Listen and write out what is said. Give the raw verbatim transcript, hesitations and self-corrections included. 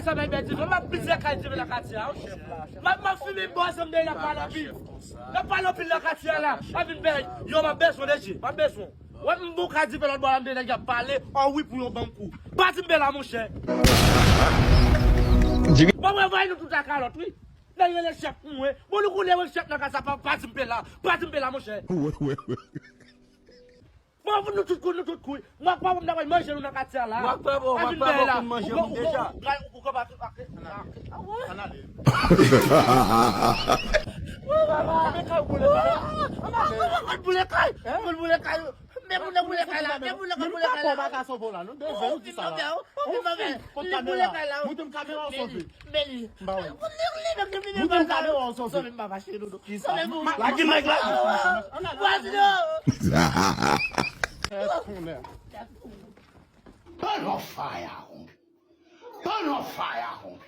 Sa bay bèl divan, m ap plizyè kay divan nan katye a, wi. M ap, m ap fimen bò zanm dèyè, n ap pale anpil. N ap pale anpil nan katye a la. M ap vin bèl. Yo, m ap bezwen de je, m ap bezwen. Wè, m bon ka di pe lòt bò la, m de nèg y ap pale, ò wi pou yo ban m kou. Pa di m pe la, monchè. Bon, mwen vay nou tout a kalòt, wi. Nèg rele chèf pou mwen. Bon, nou konnen mwen chèf nan kay sa, pa, pa di m pe la. Pa di m pe la, monchè. Bon, nou tout kou, nou tout kou. Mwen pa bon, m ta pral manje nou nan katye a la. Mwen pa bon, mwen pa bon pou manje moun deja. Ou konn pa tout. Ann ale. Mwen pa bon. Mwen pa bon. Mwen pa bon. Mwen pa bon. Mwen pa bon. Mwen pa bon. Men moun nan boule kay la, men moun nan boule kay la. Baka sopo la, nou devè nou di sa la. Monte m kamera, monte m kamera, w sove. Monte m kamera, w sove. Lage nèg la. Burn up fire, homie. Burn up fire, homie.